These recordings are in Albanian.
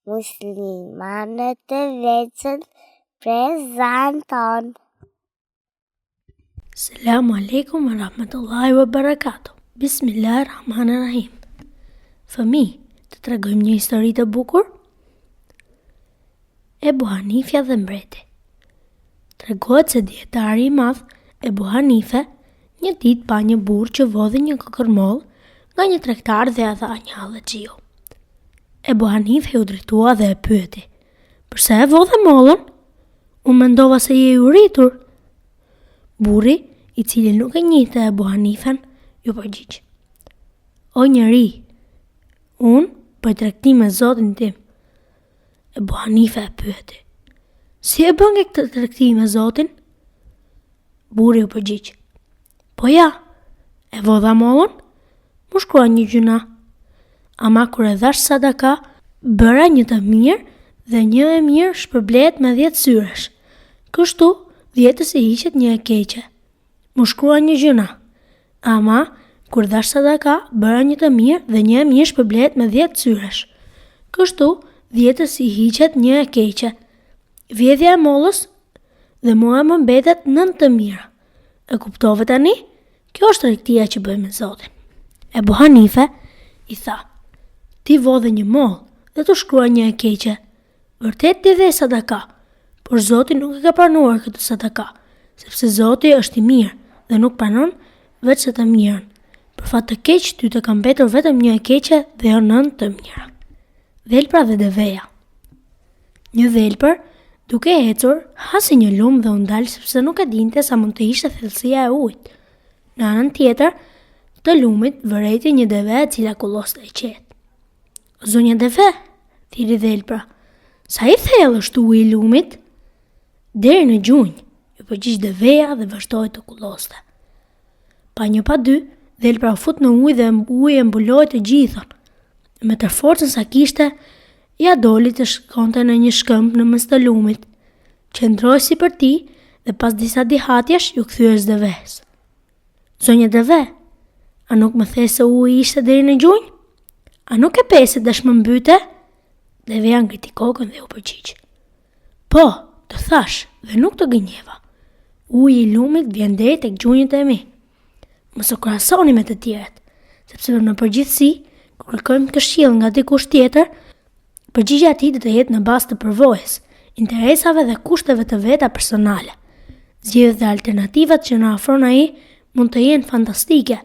Muslimanët e vegjël prezanton. Selamu alejkum wa rahmetullahi wa barakatuh. Bismillah rahman rahim. Fëmijë, të tregojmë një histori të bukur? Ebu Hanifja dhe mbreti. Tregohet se dijetari i madh, Ebu Hanife, një ditë pa një burrë që vodhi një kokërr mollë nga një tregtar dhe ia dha një hallexhiu. Ebu Hanife iu drejtua dhe e pyeti, përse e vodhe mollën? Unë mendova se je i uritur. Burri, i cili nuk e njihte Ebu Hanifen, iu përgjigj. O njeri, unë bëj tregti me zotin tim. Ebu Hanife e pyeti. Si e bën këtë tregti me zotin? Burri u përgjigj. Po ja, e vodha mollën, m'u shkrua një gjynah. Ama kur e dhashë sadaka, bëra një të mirë dhe një e mirë shpërblehet me 10 syresh. Kështu, dhjetës i hiqet një e keqe. M'u shkrua një gjynah. Ama, kur dhashë sadaka, bëra një të mirë dhe një e mirë shpërblehet me 10 syresh. Kështu, dhjetës i hiqet një e keqe. Vjedhja e mollës dhe mua më mbetet nëntë të mira. E kuptove tani? Kjo është tregtia që bëj me Zotin. Ebu Hanife i tha, ti vodhe një mollë dhe t'u shkrua një e keqe. Vërtet ti dhe sadaka, por Zoti nuk e ka pranuar këtë sadaka, sepse Zoti është i mirë dhe nuk pranon veçse të mirën. Për fat të keq, ty të ka mbetur vetëm një e keqe dhe jo nëntë të mira. Dhelpra dhe deveja. Një dhelpër, duke ecur, hasi një lumë dhe u ndal sepse nuk e dinte sa mund të ishte thellësia e ujit. Në anën tjetër të lumit vërejti një deve e cila kulloste e qetë. Zonja deve, thirri dhelpra, sa i thellë është uji i lumit? Deri në gjunjë, iu përgjigj deveja dhe vazhdoi të kulloste. Pa një pa dy, dhelpra u fut në ujë dhe uji e mbuloi të gjithën. Me tërë forcën sa kishte, ia doli të shkonte në një shkëmb në mes të lumit. Qëndroi sipër tij dhe pas disa dihatjesh iu kthye devesë. Zonja deve, a nuk më the se uji ishte deri në gjunjë? A nuk e pe se desh më mbyte? Deveja ngriti kokën dhe iu përgjigj. Po, të thashë dhe nuk të gënjeva. Uji i lumit vjen deri tek gjunjët e mi. Mos u krahasoni me të tjerët, sepse në përgjithësi, kur kërkojmë këshillë nga dikush tjetër, përgjigja e tij do të jetë në bazë të përvojës, interesave dhe kushteve të veta personale. Zgjidhjet dhe alternativat që na ofron ai mund të jenë fantastike,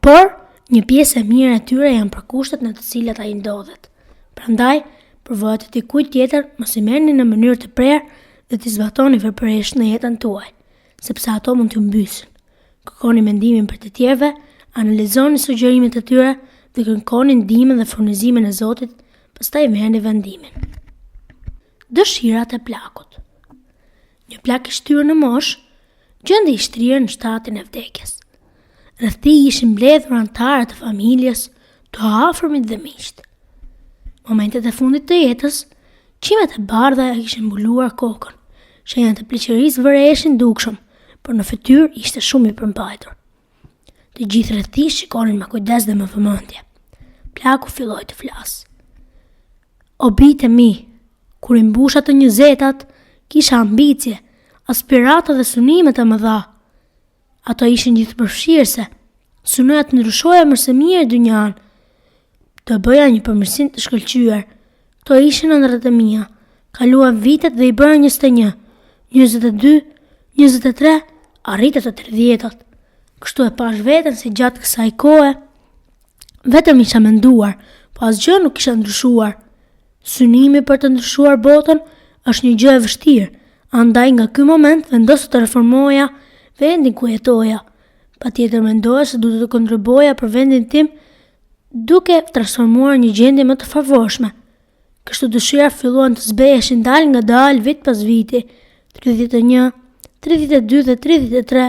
Por, një pjesë e mirë e tyre janë për kushtet në të cilat ai ndodhet. Prandaj, përvojat e dikujt tjetër mos i merrni në mënyrë të prerë dhe t'i zbatoni verbërisht në jetën tuaj, sepse ato mund t'ju mbysin. Kërkoni mendimin prej të tjerëve, analizoni sugjerimet e tyre dhe kërkoni ndihmën dhe furnizimin e Zotit, pastaj merrni vendimin. Dëshirat e plakut. Një plak i shtyrë në moshë, gjendej i shtrirë në shtratin e vdekjes. Rreth tij ishin mbledhur anëtarët e familjes, të afërmit dhe miqtë. Momentet e fundit të jetës, qimet e bardha ia kishin mbuluar kokën. Shenjat e pleqërisë vëreheshin dukshëm, por në fytyrë ishte shumë i përmbajtur. Të gjithë rreth tij shikonin me kujdes dhe me vëmendje. Plaku filloi të flasë. O bijtë e mi, kur i mbusha të njëzetat, kisha ambicie, aspirata dhe synime të mëdha. Ato ishin gjithëpërfshirëse. Synoja të ndryshoja më së miri dynjanë, të bëja një përmirësim të shkëlqyer. Këto ishin ëndrrat e mia. Kaluan vitet dhe i bëra 21, 22, 23, arrita të 30-tat. Kështu e pashë veten se gjatë kësaj kohe Vetëm isha menduar, po asgjë nuk kisha ndryshuar. Synimi për të ndryshuar botën është një gjë e vështirë, andaj nga ky moment vendosa të reformoja vendin ku jetoja. Patjetër mendoja se duhet të kontribuoja për vendin tim duke transformuar një gjendje më të favorshme. Kështu dëshirat filluan të zbeheshin dalëngadalë vit pas viti, 31, 32 dhe 33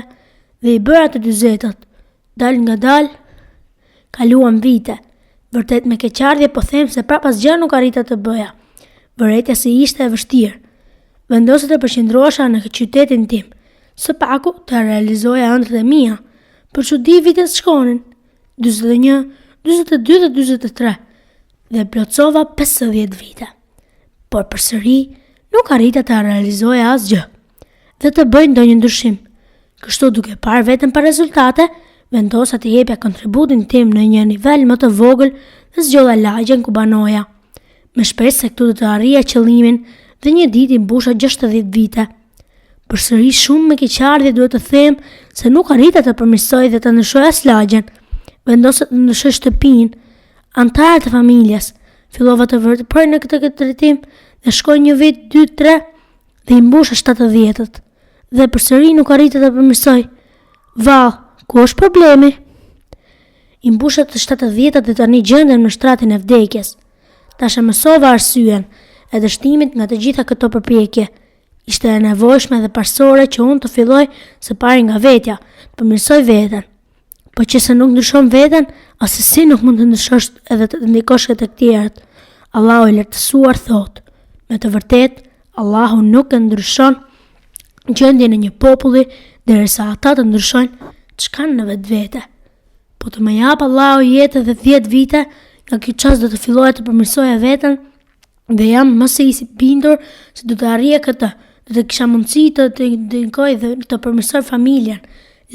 dhe i bëra të dyzetat. Dalëngadalë, kaluan vite. Vërtet me keqardhje po them se prapë asgjë nuk arrita të bëja. Vërejta se ishte e vështirë. Vendosa të përqendrohesha në qytetin tim. Së paku të realizoja ëndrrat e mia. Për çudi vitet shkonin. 41, 42 dhe 43. dhe plotësova 50 vite. Por përsëri nuk arrita të realizoja asgjë dhe të bëj ndonjë ndryshim. Kështu duke parë veten pa rezultate, vendosa të jepja kontributin tim në një nivel më të vogël dhe zgjodha lagjen ku banoja. Me shpresë se këtu do të arrija qëllimin dhe një ditë i mbusha 60 vite. Përsëri shumë me keqardhje duhet të them se nuk arrita të përmirësoj dhe të ndryshoj as lagjen. Vendosa të ndryshoj shtëpinë, anëtarët e familjes. Fillova të veproj në këtë këtë drejtim dhe shkoi një vit, dy, tre dhe i mbusha 70-ët. Dhe përsëri nuk arrita të përmirësoj. Vallë, ku është problemi? I mbusha të 70-tat dhe tani gjendem në shtratin e vdekjes. Tash e mësova arsyen e dështimit nga të gjitha këto përpjekje. Ishte e nevojshme dhe parësore që unë të filloj së pari nga vetja, të përmirësoj veten. Po qe se nuk ndryshon veten, assesi nuk mund të ndryshosh edhe të ndikosh te të tjerët. Allahu i lartësuar thotë, me të vërtetë, Allahu nuk e ndryshon gjendjen e një populli derisa ata të ndryshojnë ç'kanë në vetvete. Po të më japë Allahu jetë edhe 10 vite, nga ky çast do të filloja të përmirësoja veten dhe jam më se i bindur se do të arrija këtë, do të kisha mundësi të të ndikoj dhe të përmirësoj familjen,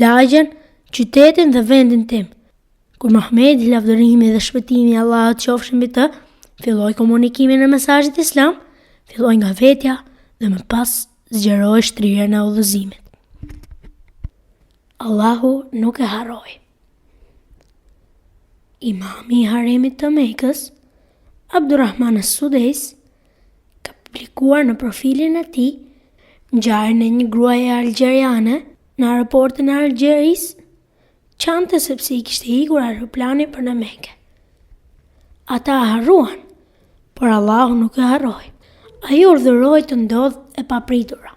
lagjen, qytetin dhe vendin tim. Kur Muhamedi, lavdërimi dhe shpëtimi i Allahut qofshin mbi të, filloi komunikimin e mesazhit islam, filloi nga vetja dhe më pas zgjeroi shtrirjen e udhëzimit. Allahu nuk e harroi. Imami i haremit të Mekës, Abdurrahman as-Sudejs, ka publikuar në profilin e tij ngjarjen e një gruaje algjeriane në aeroportin e Algjerisë, qante sepse i kishte ikur aeroplani për në Mekë. Ata e harruan, por Allahu nuk e harroi. Ai urdhëroi të ndodhë e papritura.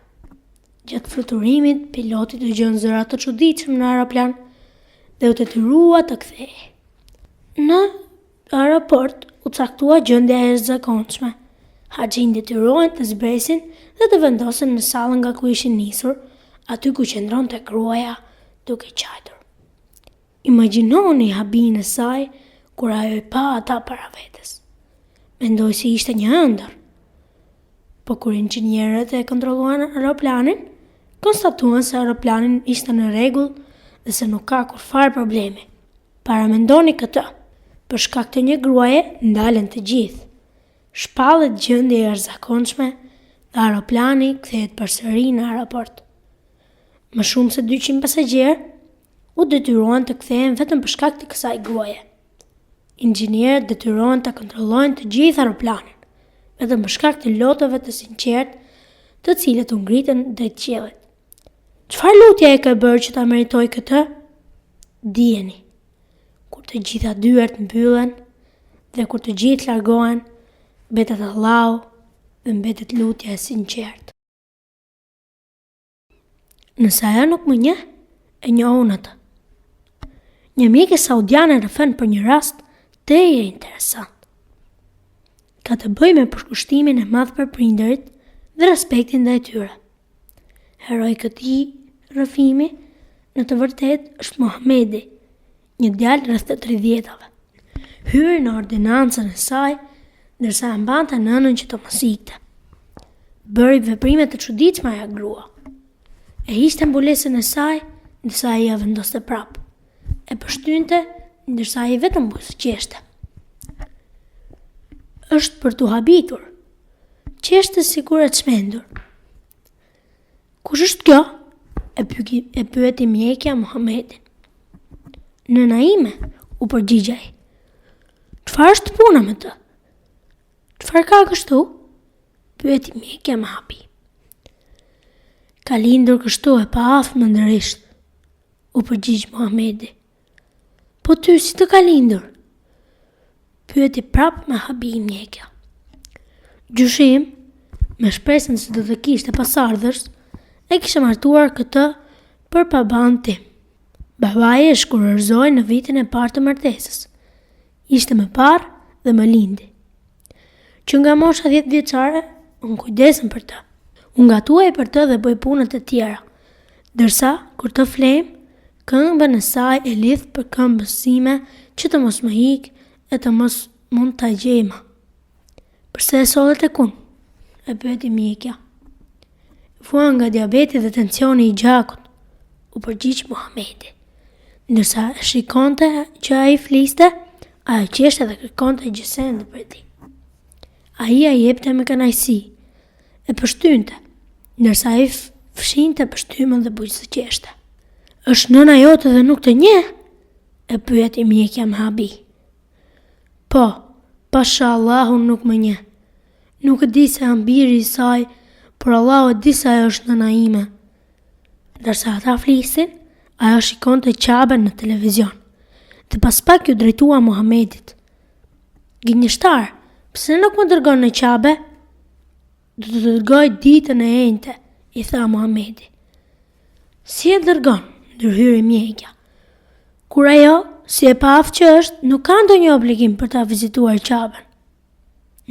Gjatë fluturimit, piloti dëgjon zëra të çuditshëm në aeroplan dhe u detyrua të kthehej. Në aeroport u caktua gjendja e jashtëzakonshme. Haxhinjtë detyrohen të zbresin dhe të vendosen në sallën nga ku ishin nisur, aty ku qëndronte gruaja duke qajtur. Imagjinoni habinë e saj kur ajo i pa ata para vetes. Mendoi se ishte një ëndërr. Po kur inxhinierët e kontrolluan aeroplanin, konstatuan se aeroplani ishte në rregull dhe se nuk ka kurrfarë problemi. Paramendoni këtë. Për shkak të një gruaje ndalen të gjithë. Shpallet gjendje e jashtëzakonshme dhe aeroplani kthehet përsëri në aeroport. Më shumë se 200 pasagjerë u detyruan të kthehen vetëm për shkak të kësaj gruaje. Inxhinierët detyrohen ta kontrollojnë të gjithë aeroplanin, vetëm për shkak të lotëve të sinqertë, të cilët u ngritën drejt qiellit. Çfarë lutje e ka bërë që ta meritojë këtë? Dijeni, kur të gjitha dyert mbyllen dhe kur të gjithë largohen, mbetet Allahu dhe mbetet lutja e sinqertë. Nëse ajo nuk më njeh, e njoh unë atë. Një mjeke saudiane rrëfen për një rast tejet interesant. Ka të bëjë me përkushtimin e madh për prindërit dhe respektin ndaj tyre. Heroi i këtij rrëfimi në të vërtetë është Muhamedi, një djalë rreth të tridhjetave. Hyri në ordinancën e saj, ndërsa e mbante nënën që të mos ikte. Bëri veprime të çuditshme ajo grua. E hiqte mbulesën e saj, ndërsa ai ia vendoste prapë. E pështynte, ndërsa ai vetëm buzëqeshte. Është për t'u habitur. Qeshte sikur e çmendur. Kush është kjo? E, pyki, e pyeti mjekja Muhamedin. Nëna ime, u përgjigj ai. Çfarë është puna me të? Çfarë ka kështu? Pyeti mjekja me habi. Ka lindur kështu e paaftë mendërisht, u përgjigj Muhamedi. Po ty si të ka lindur? Pyeti prapë me habi mjekja. Gjyshi im, me shpresën se do të kishte pasardhës, e kishte martuar këtë për babanë tim. Babai e shkurorëzoi në vitin e parë të martesës. Ishte më parë dhe më lindi. Që nga mosha 10 vjeçare, unë kujdesem për të. Unë gatuaj për të dhe bëj punët e tjera. Ndërsa, kur të flejmë, këmbën e saj e lidh për këmbës sime që të mos më ikë e të mos mund ta gjej më. Përse e solle tek unë? E pyeti mjekja. Vuan nga diabeti dhe tensioni i gjakut, u përgjigj Muhamedi. Ndërsa e shikonte që ai fliste, ajo qeshte dhe kërkonte gjësende prej tij. Ai ia jepte me kënaqësi, e pështynte, ndërsa ai fshinte pështymën dhe buzëqeshte. Është nëna jote dhe nuk të njeh? E pyeti mjekja me habi. Po, pasha Allahun nuk më njeh. Nuk e di se jam biri i saj, por Allahu e di se ajo është nëna ime. Ndërsa ata flisnin, ajo shikonte Qaben në televizion. Dhe pas pak iu drejtua Muhamedit. Gënjeshtar, pse nuk më dërgon në Qabe? Do të dërgoj ditën e enjte, i tha Muhamedi. Si e dërgon, ndërhyri mjekja. Kur ajo, si e paaftë që është, nuk ka ndonjë obligim për ta vizituar Qaben.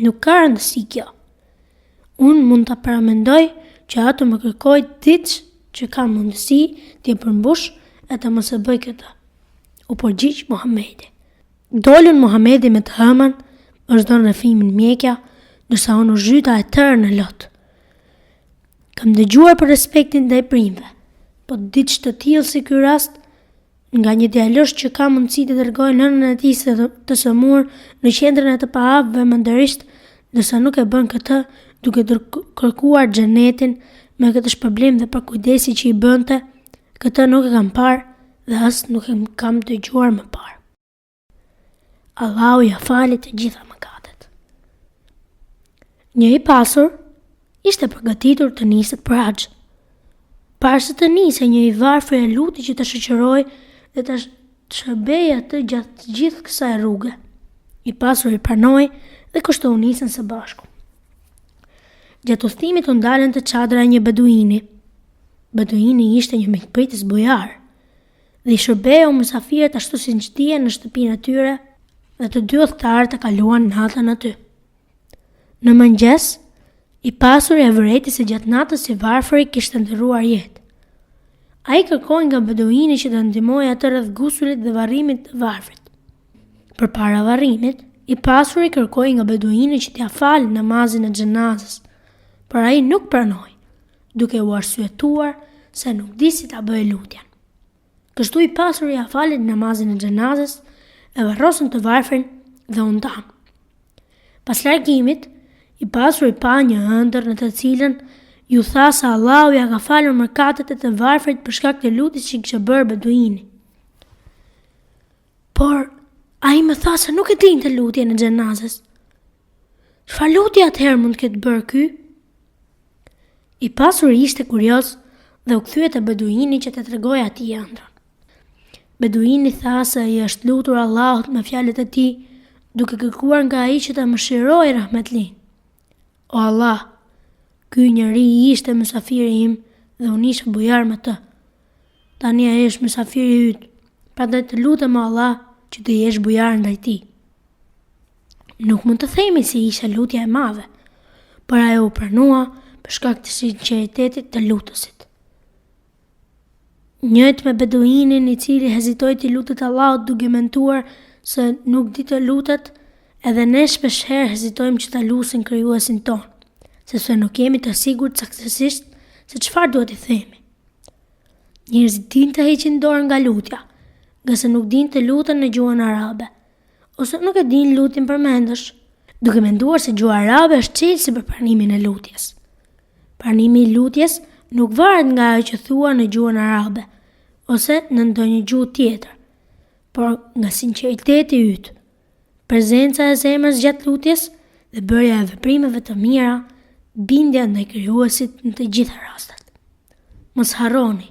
Nuk ka rëndësi kjo. Unë mund ta paramendoj që ajo të më kërkojë diç që kam mundësi t'ia përmbush e të mos e bëj këtë. U përgjigj Muhamedi. Dolën Muhamedi me të ëmën, vazhdon rrëfimin mjekja, ndërsa unë u zhyta e tërë në lot. Kam dëgjuar për respektin ndaj prindve, po diç të tillë si ky rast, nga një djalosh që ka mundësi të dërgojë nënën e tij të sëmurë në qendrën e të paaftëve mendërisht, ndërsa nuk e bën këtë duke kërkuar xhenetin me këtë shpërblim dhe përkujdesje që i bënte, këtë nuk e kam parë dhe as nuk e kam dëgjuar më parë. Allahu ia fali të gjitha mëkatet. Një i pasur ishte përgatitur të niset për haxh. Para se të nisej një i varfër e luti që ta shoqërojë dhe ta shërbejë atë gjatë gjithë kësaj rruge. I pasuri pranoi dhe kështu u nisën së bashku. Gjatë udhëtimit u ndalën te çadra e një beduini. Beduini ishte një mikpritës bujar. dhe i shërbeu mysafirët ashtu siç ndihen në shtëpinë e tyre dhe të dy udhëtarët e kaluan natën aty. Në mëngjes, i pasuri e vërejti se gjatë natës i varfëri kishte ndërruar jetë. Ai kërkoi nga beduini që të ndihmojë atë rreth gusulit dhe varrimit të varfrit. Përpara varrimit, i pasuri kërkoi nga beduini që t'ia falë namazin e xhenazës, por ai nuk pranoi. duke u arsyetuar se nuk di si ta bëjë lutjen. Kështu i pasuri ia fali namazin e xhenazës, e varrosën të varfrin dhe u ndanë. Pas largimit, i pasuri pa një ëndërr në të cilën iu tha se Allahu ia ka falur mëkatet e të varfrit për shkak të lutjes që kishte bërë beduini. Por, ai më tha se nuk e dinte lutjen e xhenazës. Çfarë lutje atëherë mund të ketë bërë ky? I pasuri ishte kurioz dhe u kthye te beduini që t'ia tregojë atij ëndrrën. Beduini tha se i është lutur Allahut me fjalët e tij, duke kërkuar nga ai që ta mëshirojë rahmetlinë. O Allah, ky njeri ishte mysafiri im dhe unë isha bujar me të. Tani ai është mysafiri yt, prandaj të lutem o Allah që të jesh bujar ndaj tij. Nuk mund të themi se ishte lutje e madhe, por ajo u pranua për shkak të sinqeritetit të lutësit. Njëjtë me beduinin i cili hezitoi t'i lutet Allahut duke menduar se nuk di të lutet, edhe ne shpeshherë hezitojmë që ta lusim krijuesin tonë, sepse nuk jemi të sigurt saktësisht se çfarë duhet t'i themi. Njerëzit dinë të heqin dorë nga lutja, ngase nuk dinë të luten në gjuhën arabe, ose nuk e dinë lutjen përmendësh, duke menduar se gjuha arabe është çelësi për pranimin e lutjes. Pranimi i lutjes nuk varet nga ajo që thua në gjuhën arabe ose në ndonjë gjuhë tjetër, por nga sinqeriteti yt, prezenca e zemrës gjatë lutjes dhe bërja e veprimeve të mira, bindja ndaj krijuesit në të gjitha rastet. Mos harroni,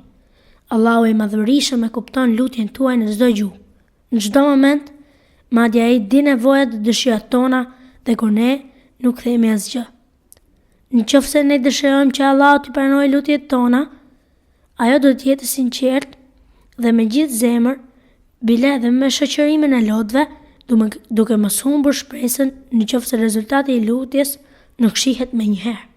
Allahu i Madhërishëm e kupton lutjen tuaj në çdo gjuhë. Në çdo moment, madje ai di nevojat dhe dëshirat tona dhe kur ne nuk themi asgjë. Në qoftë se ne dëshirojmë që Allahu t'i pranojë lutjet tona, ajo duhet të jetë e sinqertë dhe me gjithë zemër, bile edhe me shoqërimin e lotëve, duke mos humbur shpresën në qoftë se rezultati i lutjes nuk shihet menjëherë.